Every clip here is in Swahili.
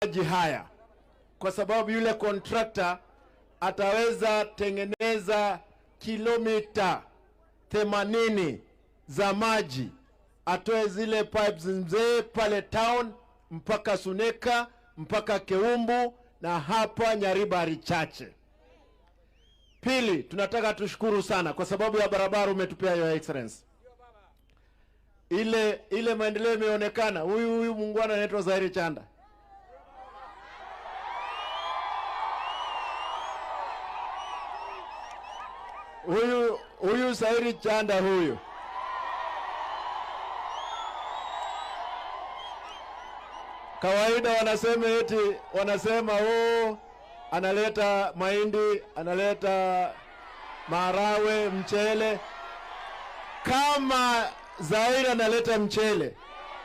Maji haya, kwa sababu yule contractor ataweza tengeneza kilomita 80 za maji, atoe zile pipes mzee pale town mpaka Suneka mpaka Keumbu na hapa Nyaribari Chache. Pili, tunataka tushukuru sana kwa sababu ya barabara umetupea, Your Excellency. Ile maendeleo imeonekana. Huyu muungwana anaitwa Zairi Chanda. Huyu Zairi Chanda huyu. Kawaida wanasema eti, wanasema oh, analeta mahindi, analeta marawe, mchele. Kama Zairi analeta mchele,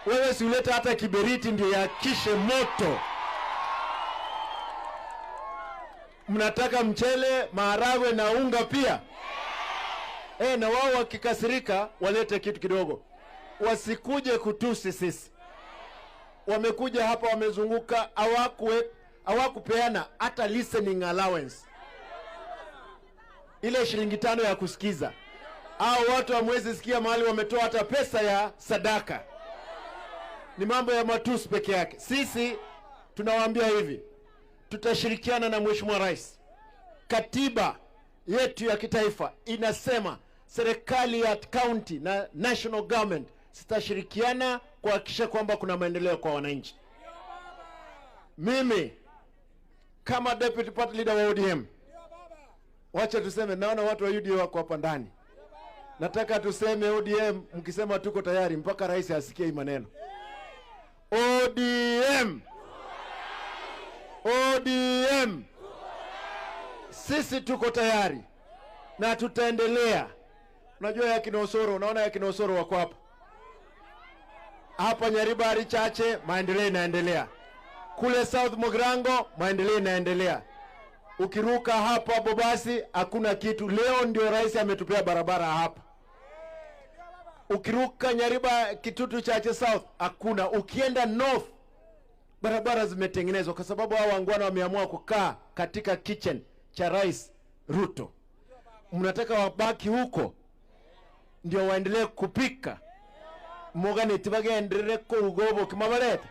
wewe si uleta hata kiberiti ndio yakishe moto. Mnataka mchele, maharagwe na unga pia. Na wao wakikasirika walete kitu kidogo. Wasikuje kutusi sisi. Wamekuja hapa wamezunguka, hawakupeana hata listening allowance. Ile shilingi 5 ya kusikiza. Hao watu hamwezi sikia mahali wametoa hata pesa ya sadaka. Ni mambo ya matusi peke yake. Sisi tunawaambia hivi, tutashirikiana na Mheshimiwa Rais. Katiba yetu ya kitaifa inasema serikali ya county na national government zitashirikiana kuhakikisha kwamba kuna maendeleo kwa wananchi. Mimi kama deputy party leader wa ODM, wacha tuseme, naona watu wa UDA wako hapa ndani. Nataka tuseme ODM, mkisema tuko tayari mpaka rais asikie hii maneno. ODM. ODM. Sisi tuko tayari na tutaendelea. Unajua ya Kinosoro, unaona ya Kinosoro wako hapa. Hapa Nyaribari Chache maendeleo inaendelea. Kule South Mogrango maendeleo inaendelea. Ukiruka hapa Bobasi hakuna kitu. Leo ndio rais ametupea barabara hapa. Ukiruka Nyariba Kitutu Chache South hakuna. Ukienda North barabara zimetengenezwa kwa sababu hao wangwana wameamua kukaa katika kitchen cha Rais Ruto. Mnataka wabaki huko ndio waendelee kupika. Mogane tibagenderere korugobo kimabarete.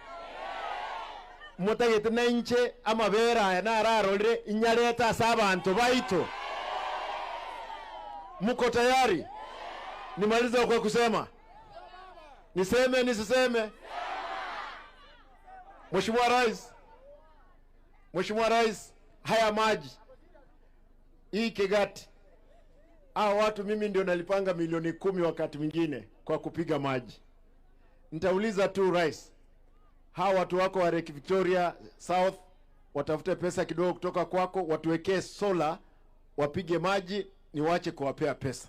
Mutagete na inche amabera na ararolire inyareta sabantu baito. Muko tayari? Nimaliza kwa kusema. Niseme nisiseme? Mheshimiwa Rais. Mheshimiwa Rais, haya maji hii Kegati, hao watu mimi ndio nalipanga milioni 10 wakati mwingine kwa kupiga maji. Nitauliza tu Rais, hao watu wako wa Lake Victoria South watafute pesa kidogo kutoka kwako, watuwekee solar, wapige maji, niwache kuwapea pesa.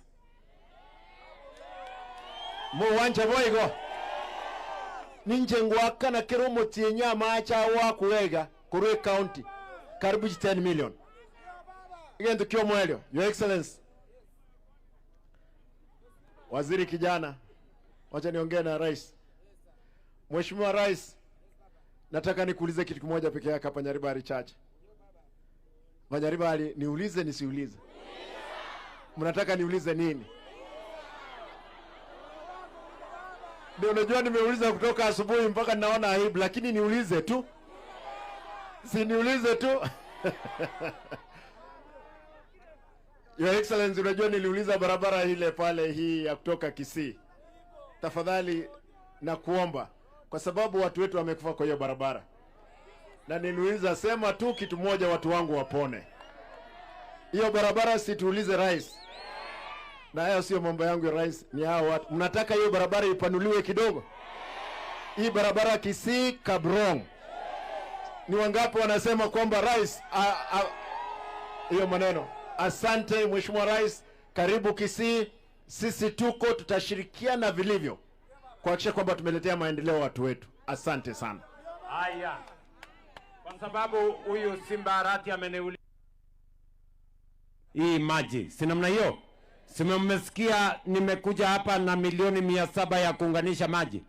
Muwanja boigo. Ninje ngwaka na kirumo tienya macha wa kuwega Kurwe County karibu 10 million. Igendo kio mwelio, Your Excellency. Waziri kijana, wacha niongee na Rais. Mheshimiwa Rais, nataka nikuulize kitu kimoja peke yake hapa Nyaribari Chache. Nyaribari, niulize nisiulize? Mnataka niulize nini? Ndio, unajua nimeuliza kutoka asubuhi mpaka naona aibu, lakini niulize tu. Si niulize tu. Your Excellency, unajua niliuliza barabara ile pale hii ya kutoka Kisii. Tafadhali na kuomba, kwa sababu watu wetu wamekufa kwa hiyo barabara. Na niliuliza, sema tu kitu moja watu wangu wapone. Hiyo barabara situulize Rais. Na hayo sio mambo yangu ya Rais, ni hao watu. Mnataka hiyo barabara ipanuliwe kidogo? Hii barabara Kisii Kabrong. Ni wangapi wanasema kwamba Rais hiyo maneno? Asante Mheshimiwa Rais, karibu Kisii. Sisi tuko, tutashirikiana vilivyo kuhakikisha kwamba tumeletea maendeleo watu wetu. Asante sana. Haya. Kwa sababu huyu Simba Arati ameniuliza hii maji, si namna hiyo? Mmesikia nimekuja hapa na milioni 700 ya kuunganisha maji.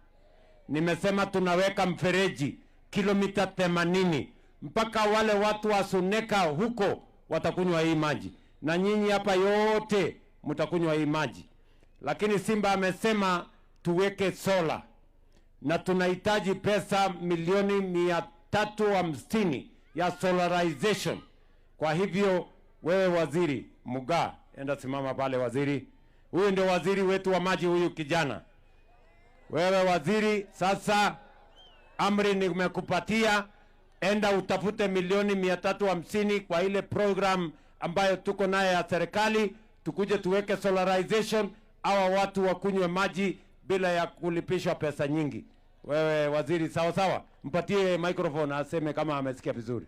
Nimesema tunaweka mfereji kilomita 80, mpaka wale watu wa Suneka huko watakunywa hii maji, na nyinyi hapa yote mtakunywa hii maji. Lakini Simba amesema tuweke sola, na tunahitaji pesa milioni 350 ya solarization. Kwa hivyo wewe waziri Mugaa, enda simama pale waziri. Huyu ndio waziri wetu wa maji, huyu kijana. Wewe waziri, sasa amri nimekupatia, enda utafute milioni 350 kwa ile program ambayo tuko naye ya serikali, tukuje tuweke solarization, hawa watu wakunywe maji bila ya kulipishwa pesa nyingi. Wewe waziri, sawa sawa, mpatie microphone aseme kama amesikia vizuri.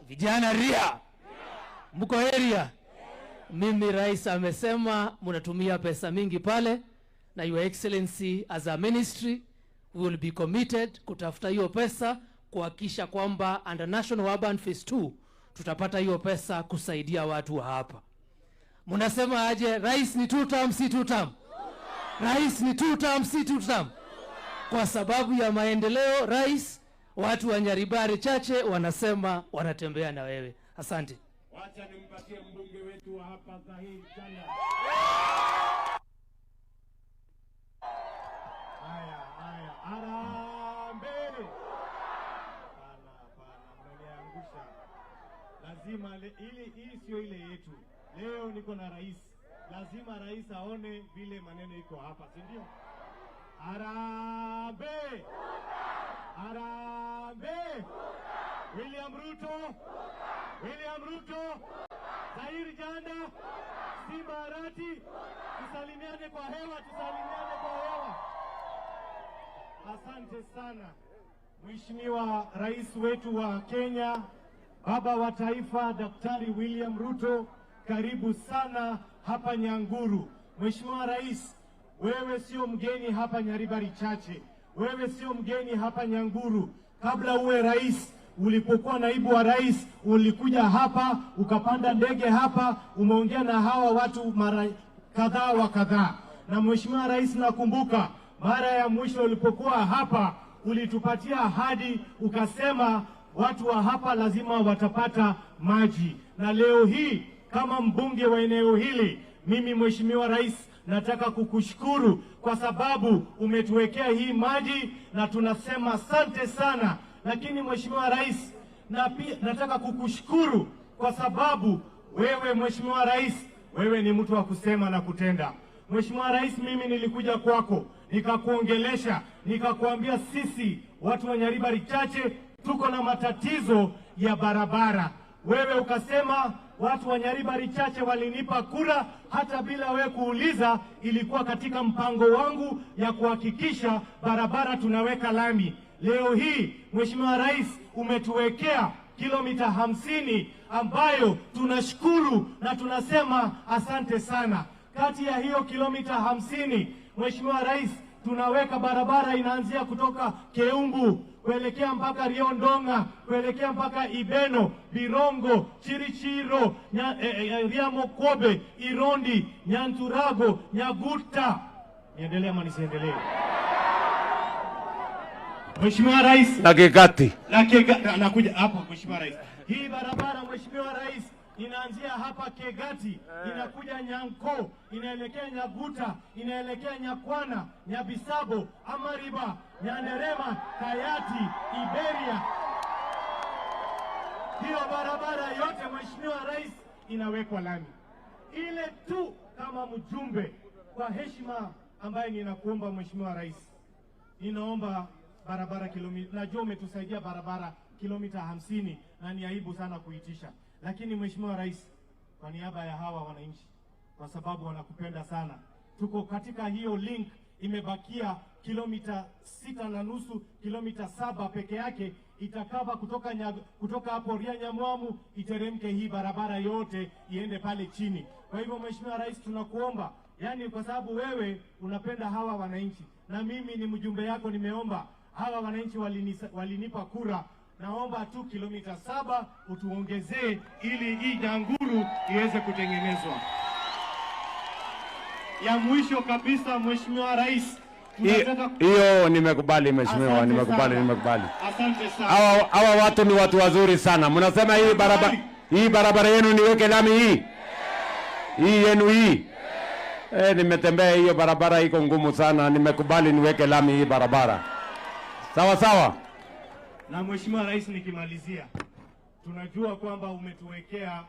Vijana ria, mko area. Mimi rais amesema mnatumia pesa mingi pale, na Your Excellency as a ministry we will be committed kutafuta hiyo pesa kuhakikisha kwamba under National Urban Phase 2 tutapata hiyo pesa kusaidia watu wa hapa. Mnasema aje? Rais ni two term, si two term? Rais ni two term, si two term? Kwa sababu ya maendeleo rais, watu wa Nyaribari Chache wanasema wanatembea na wewe. Asante. Wacha nimpatie mbunge wetu wa hapa Zahir Janda. Haya, haya, harambee. Hapana, hapana, mnaniangusha. Lazima ili hii sio ile yetu. Leo niko na rais. Lazima rais aone vile maneno iko hapa, si ndio? Harambee. Harambee. William Ruto. William Ruto. Zahir Janda. Simba Arati. Tusalimiane kwa hewa, tusalimiane kwa hewa. Asante sana Mheshimiwa Rais wetu wa Kenya, baba wa taifa Daktari William Ruto, karibu sana hapa Nyanguru. Mheshimiwa Rais, wewe sio mgeni hapa Nyaribari Chache, wewe sio mgeni hapa Nyanguru. Kabla uwe rais, ulipokuwa naibu wa rais, ulikuja hapa, ukapanda ndege hapa, umeongea na hawa watu mara kadhaa wa kadhaa. Na Mheshimiwa Rais, nakumbuka mara ya mwisho ulipokuwa hapa ulitupatia ahadi, ukasema watu wa hapa lazima watapata maji. Na leo hii kama mbunge wa eneo hili, mimi Mheshimiwa Rais nataka kukushukuru kwa sababu umetuwekea hii maji na tunasema asante sana. Lakini Mheshimiwa Rais, na pia nataka kukushukuru kwa sababu wewe Mheshimiwa Rais, wewe ni mtu wa kusema na kutenda. Mheshimiwa Rais, mimi nilikuja kwako nikakuongelesha, nikakuambia sisi watu wa Nyaribari Chache tuko na matatizo ya barabara. Wewe ukasema watu wa Nyaribari Chache walinipa kura hata bila wewe kuuliza, ilikuwa katika mpango wangu ya kuhakikisha barabara tunaweka lami. Leo hii Mheshimiwa Rais umetuwekea kilomita 50 ambayo tunashukuru na tunasema asante sana. Kati ya hiyo kilomita 50, Mheshimiwa Rais, tunaweka barabara inaanzia kutoka Keumbu kuelekea mpaka Riondonga, kuelekea mpaka Ibeno, Birongo, Chirichiro, Riamokobe, Irondi, Nyanturago, Nyaguta. Niendelee ama nisiendelee? Mheshimiwa Rais, Na Kegati. Nakuja hapo Mheshimiwa Rais. Hii barabara Mheshimiwa Rais inaanzia hapa Kegati, inakuja Nyanko, inaelekea Nyaguta, inaelekea Nyakwana, Nyabisabo, Amariba, Nyanderema, Kayati, Iberia. Hiyo barabara yote Mheshimiwa Rais inawekwa lami. Ile tu kama mjumbe kwa heshima ambaye ninakuomba Mheshimiwa Rais, ninaomba barabara kilomita, najua umetusaidia barabara kilomita 50 na ni aibu sana kuitisha. Lakini Mheshimiwa Rais, kwa niaba ya hawa wananchi, kwa sababu wanakupenda sana, tuko katika hiyo link, imebakia kilomita 6.5, kilomita 7 peke yake itakava kutoka hapo Ria Nyamwamu iteremke hii barabara yote iende pale chini. Kwa hivyo Mheshimiwa Rais, tunakuomba, yani kwa sababu wewe unapenda hawa wananchi na mimi ni mjumbe yako, nimeomba hawa wananchi walinipa kura, naomba tu kilomita 7 utuongezee ili hii Nyanguru iweze kutengenezwa. Ya mwisho kabisa Mheshimiwa Rais, Hiyo nimekubali mheshimiwa, nimekubali, nimekubali. Asante sana. Hawa watu ni watu wazuri sana. Mnasema hii barabara, hii barabara yenu niweke lami hii. Hii yenu hii. Nimetembea hiyo barabara iko ngumu sana, nimekubali niweke lami hii barabara. Sawa sawa. Na Mheshimiwa Rais, nikimalizia, tunajua kwamba umetuwekea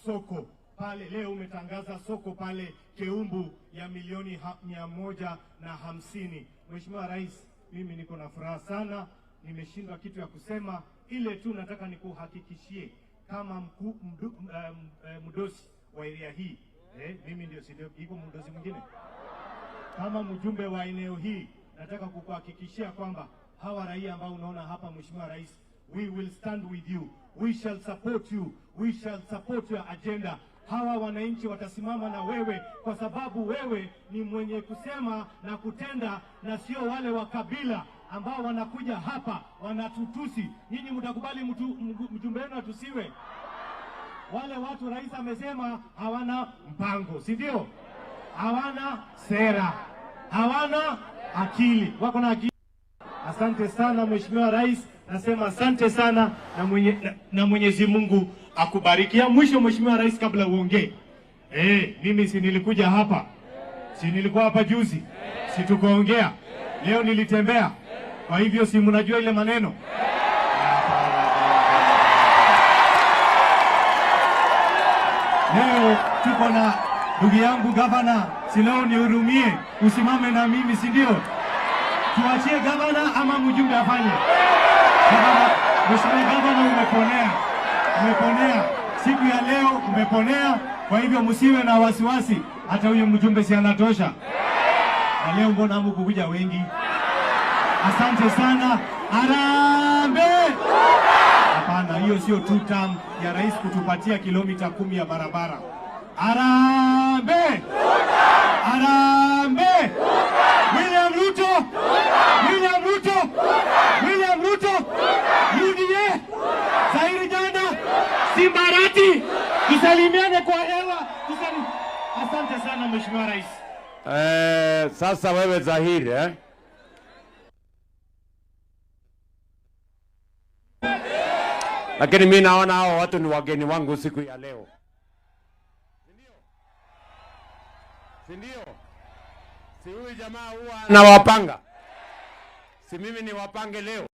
soko pale leo, umetangaza soko pale Keumbu ya milioni 150. Mheshimiwa Rais, mimi niko na furaha sana, nimeshindwa kitu ya kusema, ile tu nataka nikuhakikishie kama mdosi wa area hii, mimi ndio, iko mdosi mwingine, kama mjumbe wa eneo hii, nataka kukuhakikishia kwamba hawa raia ambao unaona hapa, Mheshimiwa Rais, we will stand with you, we shall support you, we shall support your agenda. Hawa wananchi watasimama na wewe kwa sababu wewe ni mwenye kusema na kutenda, na sio wale wa kabila ambao wanakuja hapa wanatutusi. Nyinyi mtakubali mjumbe wenu atusiwe? Wale watu rais amesema hawana mpango, si ndio? Hawana sera, hawana akili, wako na akili. Asante sana Mheshimiwa Rais, nasema asante sana na Mwenyezi Mungu akubariki. Ya mwisho Mheshimiwa Rais, kabla uongee, mimi si nilikuja hapa, si nilikuwa hapa juzi, si tukaongea, leo nilitembea, kwa hivyo si mnajua ile maneno. Leo tuko na ndugu yangu gavana, si leo nihurumie, usimame na mimi, si ndio? Tuachie gavana ama mjumbe afanye? Gavana, Mheshimiwa gavana, umeponea. Umeponea. Siku ya leo umeponea, kwa hivyo msiwe na wasiwasi, hata huyo mjumbe si anatosha. Na leo mbona hamkukuja wengi? Asante sana. Harambee! Hapana, hiyo sio two term ya rais kutupatia kilomita 10 ya barabara. Harambee! Harambee! William Ruto! William Ruto! William Ruto! UDA! Zairi Jana! Simbarati! Tusalimiane kwa hewa. Asante sana Mheshimiwa Rais. Sasa wewe Zahiri, Lakini mimi naona hao watu ni wageni wangu siku ya leo. Si ndio? Si huyu jamaa huwa anawapanga. Si mimi ni wapange leo.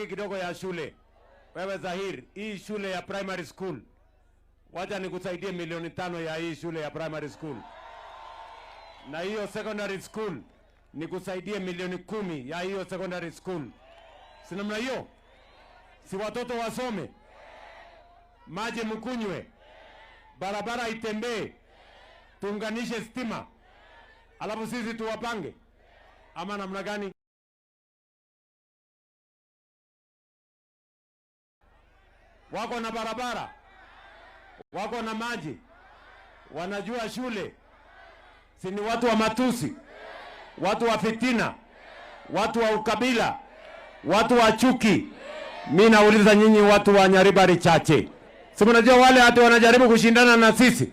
Kidogo ya shule. Wewe Zahir, hii shule ya primary school, wacha nikusaidie milioni 5 ya hii shule ya primary school. Na hiyo secondary school nikusaidie milioni 10 ya hiyo secondary school. Si namna hiyo? Si watoto wasome, maji mkunywe, barabara itembee, tuunganishe stima, alafu sisi tuwapange, ama namna gani? Wako na barabara, wako na maji, wanajua shule. Si ni watu wa matusi, watu wa fitina, watu wa ukabila, watu wa chuki. Mimi nauliza nyinyi watu wa Nyaribari Chache, si mnajua wale watu wanajaribu kushindana na sisi?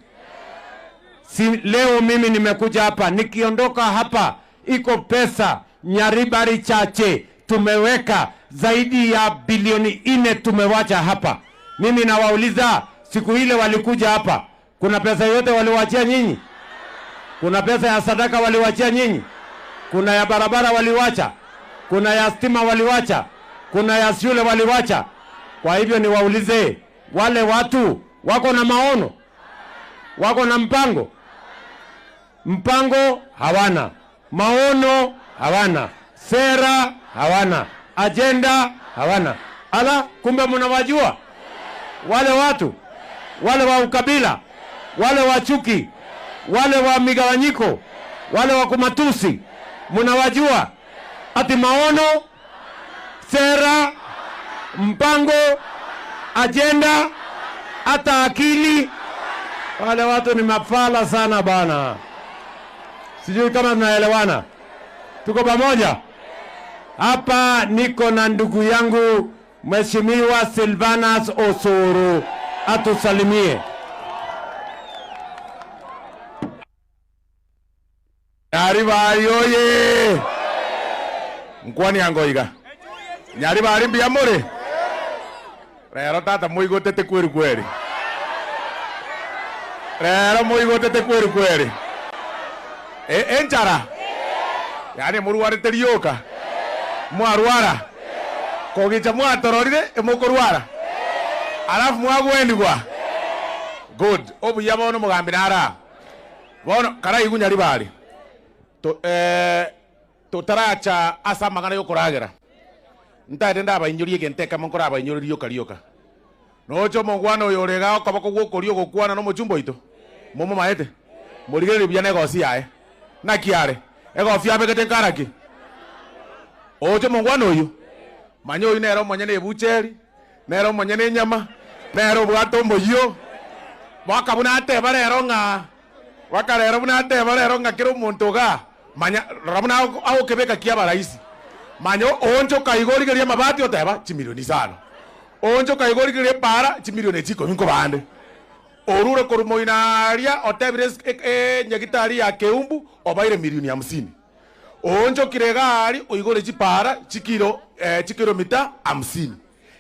Si leo mimi nimekuja hapa, nikiondoka hapa iko pesa Nyaribari Chache tumeweka zaidi ya bilioni 4 tumewacha hapa. Mimi nawauliza, siku ile walikuja hapa, kuna pesa yote waliwaachia nyinyi? Kuna pesa ya sadaka waliwaachia nyinyi? Kuna ya barabara waliwacha? Kuna ya stima waliwacha? Kuna ya shule waliwacha? Kwa hivyo niwaulize, wale watu wako na maono? Wako na mpango? Mpango hawana, maono hawana, sera hawana, agenda hawana. Ala, kumbe mnawajua wale watu, wale wa ukabila, wale wa chuki, wale wa migawanyiko, Wale wa kumatusi mnawajua? Ati maono, sera, mpango, ajenda, hata akili. Wale watu ni mafala sana bana. Sijui kama tunaelewana. Tuko pamoja? Hapa niko na ndugu yangu Mheshimiwa Silvanus Osoro, atusalimie. Nyaribari oye! Nkwani angoiga. Nyaribari mbia muri? Rero tata muigotete kweri kweri. Rero muigotete kweri kweri. Enchara. Yani muruarite rioka. Mwarwara. Kogicha mwatororire emukorwara. Alafu mwagwendigwa. Good. Obuya bono mugambira ara. Bono karaigu Nyaribari. Totaracha asa magana yokoragera. Ntaete ndabainyorie egento ekemo nkorabainyorie rioka rioka. Nocho omongwana oyo orega okoboko gwokoria ogokwana na omochumba oito. Momomaete. Morigereria buya na egosi yaye. Naki are? Egofi abegete nkaraki. Ocho omongwana oyo. Manya oyo nere omonyene ebucheri, nere omonyene enyama, nere obwate omoyio. Baka buna ateba rero ng'a baka rero buna ateba rero ng'a kera omonto iga. Manya rabuna agokebeka kia abaraisi. Manya oonchoka igo origereria amabati oteba chimilioni isano. Oonchoka igo origereria epara chimilioni chikomi nkobande. Orure korwa moina aria otebire nyagitari ya Keumbu obaire milioni 50. Oonchokire iga aria oigore chipara chikiro chikilomita 50.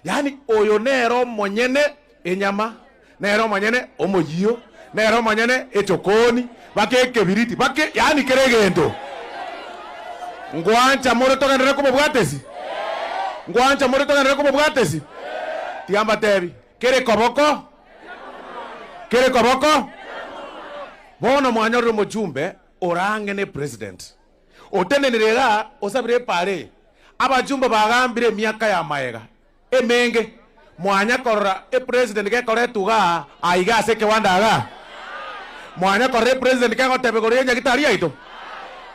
Yani oyo nero omonyene enyama, nero omonyene omoyio, nero omonyene echokoni, bake ekebiriti, bake yani kere egento. Ngwancha more togenderere komobwatesi. Ngwancha more togenderere komobwatesi. Tiamba tebi, kere koboko? Kere koboko? Bono mwanyorire omochumbe orang'ene president. Otenenere iga osabire epare. Abachumbe bagambire emiaka ya maega. Emenge mwanya korora epresident gekoretwa iga aiga ase ekewanda iga. Mwanya korora epresident kegoteba igoro ya nyagitari yaito.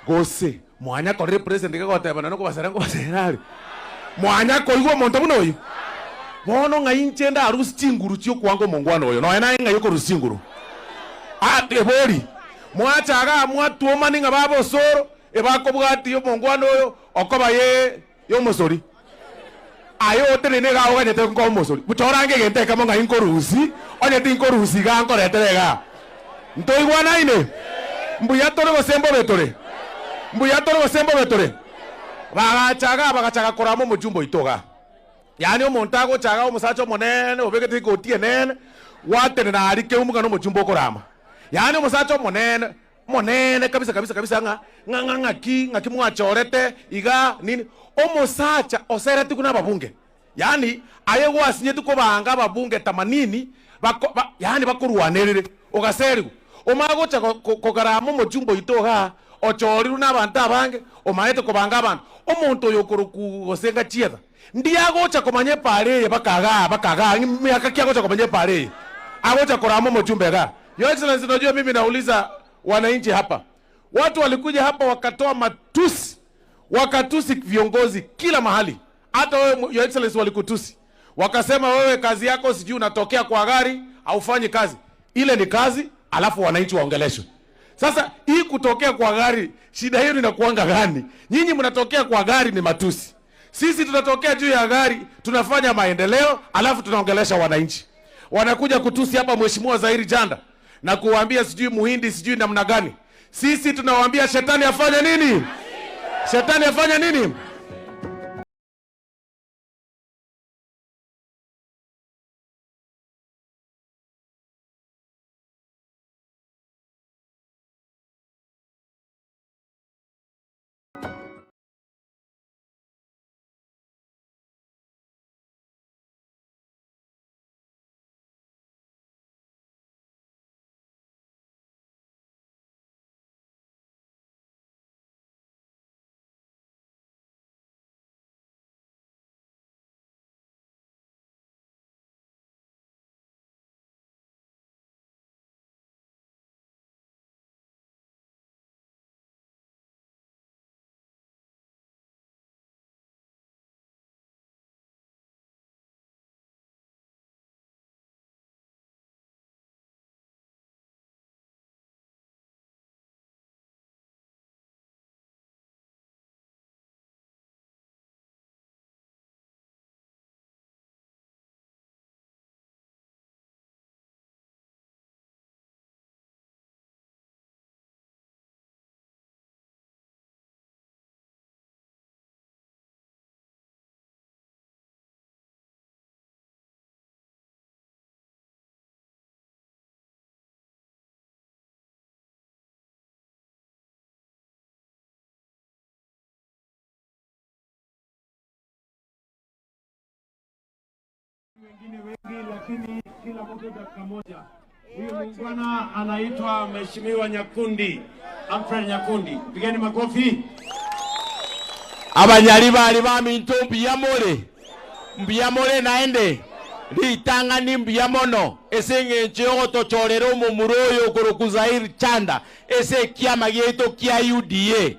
Gose mwanya korora epresident kegoteba nonya nkobasera nkobasera are. Mwanya koigwa omonto buna oyo. Bono ng'ai inche ndarusia chinguru chiokwanga omongwana oyo. Nonya naye ng'ai okorusia chinguru. Ebori mwachaga mwatuomani ng'a baba osoro ebakobwati omongwana oyo okoba ye yomosori. Aye otenene iga oganyete nko omosori. Buchorange egento ekemo ng'ai nkorusi, onye tinkorusi iga nkoretere iga. Ntoigwanaine? Mbuya tore gose mbobe tore? Mbuya tore gose mbobe tore? Bagachaga bagachaga korama omochumba oito iga. Yani omonto agochaga omosacha omonene obegete egoti enene gwatenena aria keumuka na omochumba okorama. Yani omosacha omonene monene kabisa kabisa kabisa ng'a ng'a ng'aki ng'aki mwachorete iga nini omosacha osereti kuna ababunge. Yani aye gwasinyeti kobanga ababunge 80 bako yani bakorwanerere ogaserigu. Omagocha kogarama omochumba oito iga ochorirwe na abanto abange omaete kobanga abanto. Omonto oyo okoroku gosenga chietha ndiagocha komanya epare eye bakaga bakaga miaka kiagocha komanya epare eye agocha korama omochumba iga. Your Excellency, unajua mimi nauliza wananchi hapa. Watu walikuja hapa wakatoa matusi, wakatusi viongozi kila mahali. Hata wewe Your Excellency walikutusi. Wakasema wewe kazi yako sijui unatokea kwa gari, haufanyi kazi. Ile ni kazi, alafu wananchi waongeleshwe. Sasa hii kutokea kwa gari, shida hiyo inakuanga gani? Nyinyi mnatokea kwa gari ni matusi. Sisi tunatokea juu ya gari, tunafanya maendeleo, alafu tunaongelesha wananchi. Wanakuja kutusi hapa Mheshimiwa Zairi Janda na kuwaambia sijui muhindi sijui namna gani. Sisi tunawaambia shetani afanye nini? Shetani afanye nini? Wengine wengi, lakini kila mtu dakika moja. Huyu muungwana anaitwa Mheshimiwa Nyakundi, Alfred Nyakundi. Pigeni makofi. Abanyali bali baminto mbiyamole. Mbiyamole naende. Litanga ni mbiyamono. Ese ng'encho yogotochorera omomura oyo okoroku Zair Chanda. Ese kiama gieto kia UDA.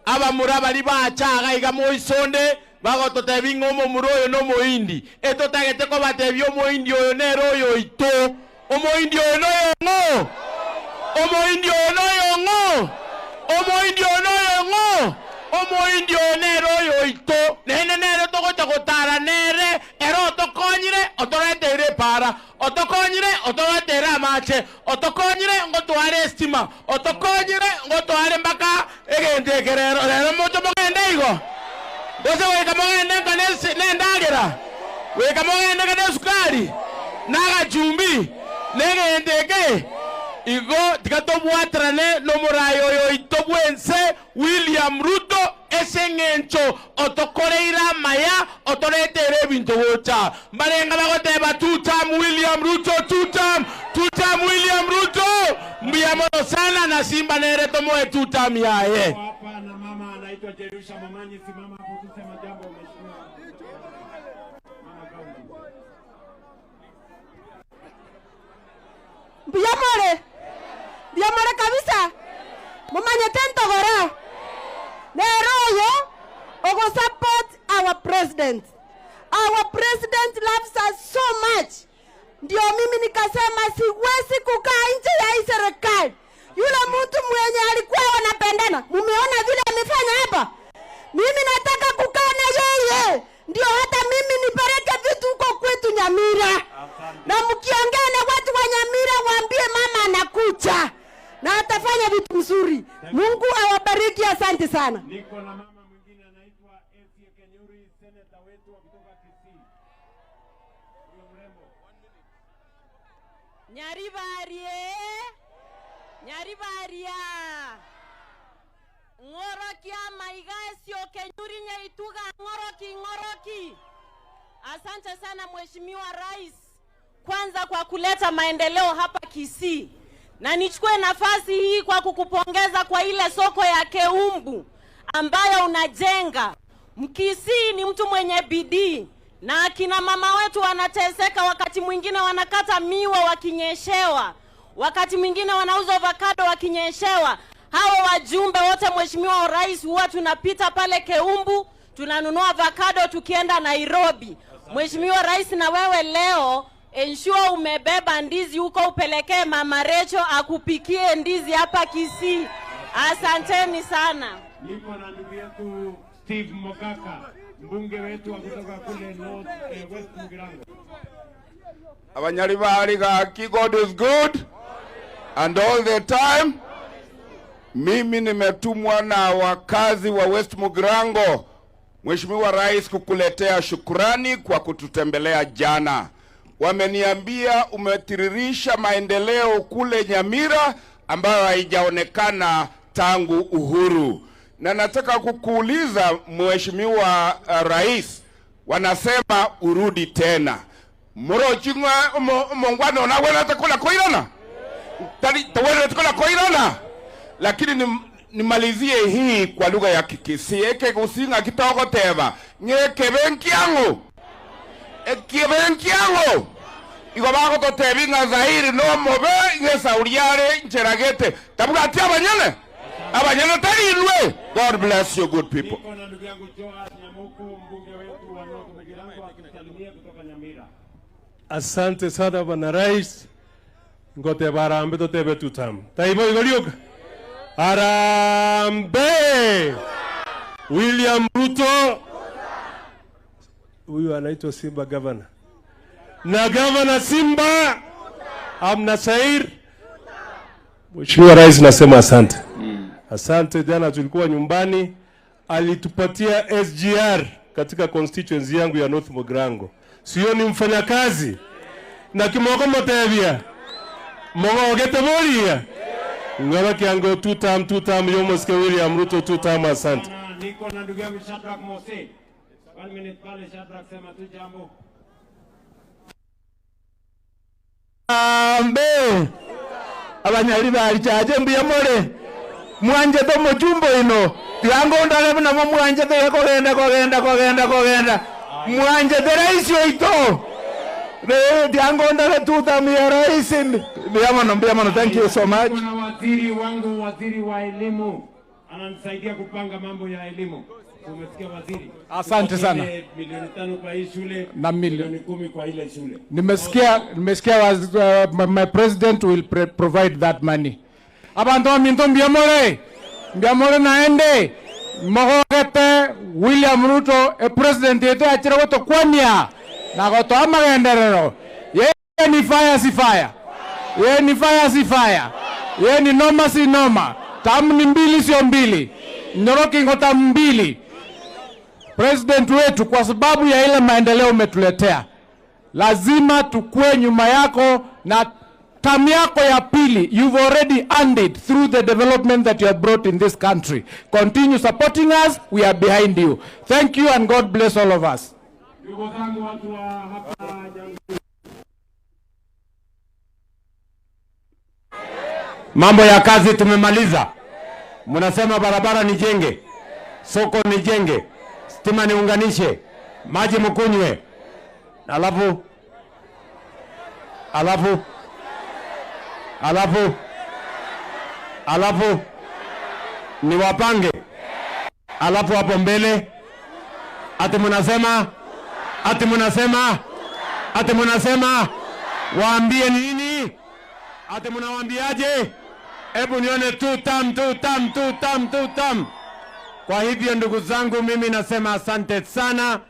Abamura bari bachaga iga moisonde bagototebi ng'a omomura oyo nomoindi. Etotagete kobatebia omoindi oyo nere oyo oito. Omoindi oyo noyo ng'o. Omoindi oyo noyo ng'o. Omoindi oyo noyo ng'o. Omoindi oyo nere oyo oito. Nene nere togocha gotara nere ero otokonyire otoreteire para otokonyire otoreteire amache otokonyire ngotware estima otokonyire ngotware mpaka egento eke rero rero mocho mogende igo gose goika mogende nka nendagera goika mogende nka nesukari nagachumbi negento eke igo tiga tobwaterane nomorayi oyo oito bwense William Ruto ese ng'encho otokoreire amaya otoretere ebinto gocha mbarenga bagoteba two term William Ruto, two term, two term William Ruto. Mbuya mono sana na Simba nere tomoe two term yaye. Hapa na mama anaitwa Jerusha Momanyi, simama hapo tuseme jambo mheshimiwa. Mama kaunti. Mbiyamore. Mbiyamore kabisa. Mumanye tento gora. Nero yo ogo support our president. Our president loves us so much. Ndio mimi nikasema siwezi kukaa nje ya hii serikali. Yule mtu mwenye alikuwa wanapendana, mumeona vile amefanya hapa. Mimi nataka kukaa na yeye. Ndio hata mimi nipeleke vitu huko kwetu Nyamira. Na mkiongea na watu wa Nyamira waambie mama anakuja. Na atafanya vitu mzuri. Mungu awabariki, asante sana. Niko na mama mwingine anaitwa Esie Kenyuri, senator wetu kutoka Kisii. Huyo mrembo. Nyaribarie. Nyaribaria. Ngoroki amaiga Esio Kenyuri nyeituga ngoroki ngoroki. Asante sana Mheshimiwa Rais, kwanza kwa kuleta maendeleo hapa Kisii. Na nichukue nafasi hii kwa kukupongeza kwa ile soko ya Keumbu ambayo unajenga. Mkisii ni mtu mwenye bidii, na akina mama wetu wanateseka, wakati mwingine wanakata miwa wakinyeshewa, wakati mwingine wanauza avocado wakinyeshewa. Hao wajumbe wote Mheshimiwa Rais, huwa tunapita pale Keumbu tunanunua avocado tukienda Nairobi. Mheshimiwa Rais, na wewe leo ensure umebeba ndizi huko upelekee Mama Recho akupikie ndizi hapa Kisii. Asanteni sana. Niko na ndugu yetu Steve Mogaka, mbunge wetu wa kutoka kule North West Mugirango. Abanyali bali gaki, God is good and all the time. Mimi nimetumwa na wakazi wa West Mugirango, Mheshimiwa Rais, kukuletea shukrani kwa kututembelea jana. Wameniambia umetiririsha maendeleo kule Nyamira ambayo haijaonekana tangu uhuru. Na nataka kukuuliza Mheshimiwa Rais, wanasema urudi tena. Morochingwa mongwano na wewe utakula koirana. Tari wewe utakula koirana. Lakini nimalizie hii kwa lugha ya Kikisii. Eke kusinga kitogoteba. Ngeke benki yangu. Eke benki yangu. Igo bagototebi nga Zairi no mobe ngesa uriare ncheragete. Tabuga ati abanyene. Abanyene tari inwe. God bless you good people. Niko na ndugu yangu Joas Nyamuku, mbunge wetu wa North Mugirango, akitusalimia kutoka Nyamira. Asante sana Bwana Rais. Ngote barambe totebe tutam. Taibo igoriuka. Harambee! William Ruto. Huyu anaitwa Simba Governor. Na Governor Simba Amna Sair. Mheshimiwa Rais, nasema asante. Asante, jana tulikuwa nyumbani, alitupatia SGR katika constituency yangu ya North Mugirango. Sio ni mfanyakazi. Na kimoko motebia. Mogogete boria. Ngara kiango two term yomoske William Ruto two term, asante. Niko na ndugu yangu Shadrack Mose. 1 minute pale Shadrack, sema tu jambo. Harambe. Abanyali balichaje mbuya more. Mwanje to mujumbo ino. Tiango ndale na mwanje to kogenda kogenda kogenda kogenda. Mwanje te rais yoito. Tiango ndale tuta mi rais. Mbuya mono, mbuya mono. Thank you so much. Kuna waziri wangu, waziri wa elimu ananisaidia kupanga mambo ya elimu. Umesikia waziri? Asante sana. Milioni 5 kwa hii shule na milioni 10 kwa ile shule. Nimesikia my president will provide that money. Abantu minto mbiamore. Mbiamore naende. Mogogete William Ruto e president yetu achira gotokwania na gotoa magenderero. Yeye ni fire si fire. Yeye ni fire si fire. Yeye ni noma si noma. Tamu ni mbili sio mbili. Nyoroki ngota mbili. President wetu, kwa sababu ya ile maendeleo umetuletea, lazima tukue nyuma yako na term yako ya pili. You've already earned it through the development that you have brought in this country. Continue supporting us, we are behind you. Thank you and God bless all of us. Ndugu zangu watu wa hapa Jangu. Mambo ya kazi tumemaliza. Mnasema barabara nijenge, soko nijenge, stima niunganishe, maji mkunywe. Alafu alafu alafu alafu niwapange. Alafu hapo mbele ati mnasema, ati mnasema, ati mnasema waambie nini? Ati mnawaambiaje? Hebu nione tu tam tu tam tu tam tu tam. Kwa hivyo ndugu zangu, mimi nasema asante sana.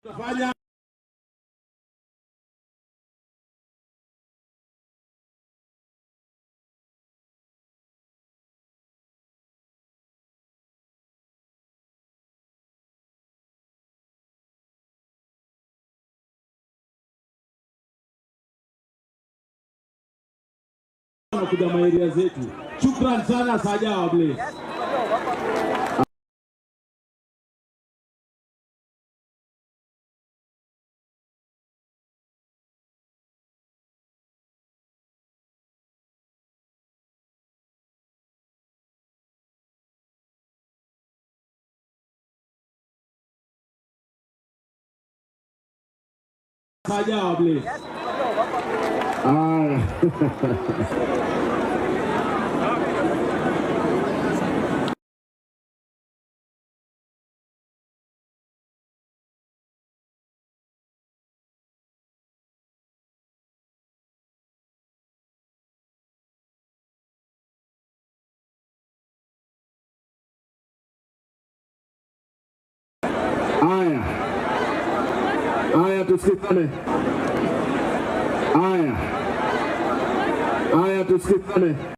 Tutafanya kuja maeria zetu. Shukran sana Sajawa Blaze. Sajawa Blaze. Haya. Haya. Haya, tusikizane. Haya. Haya, tusikizane.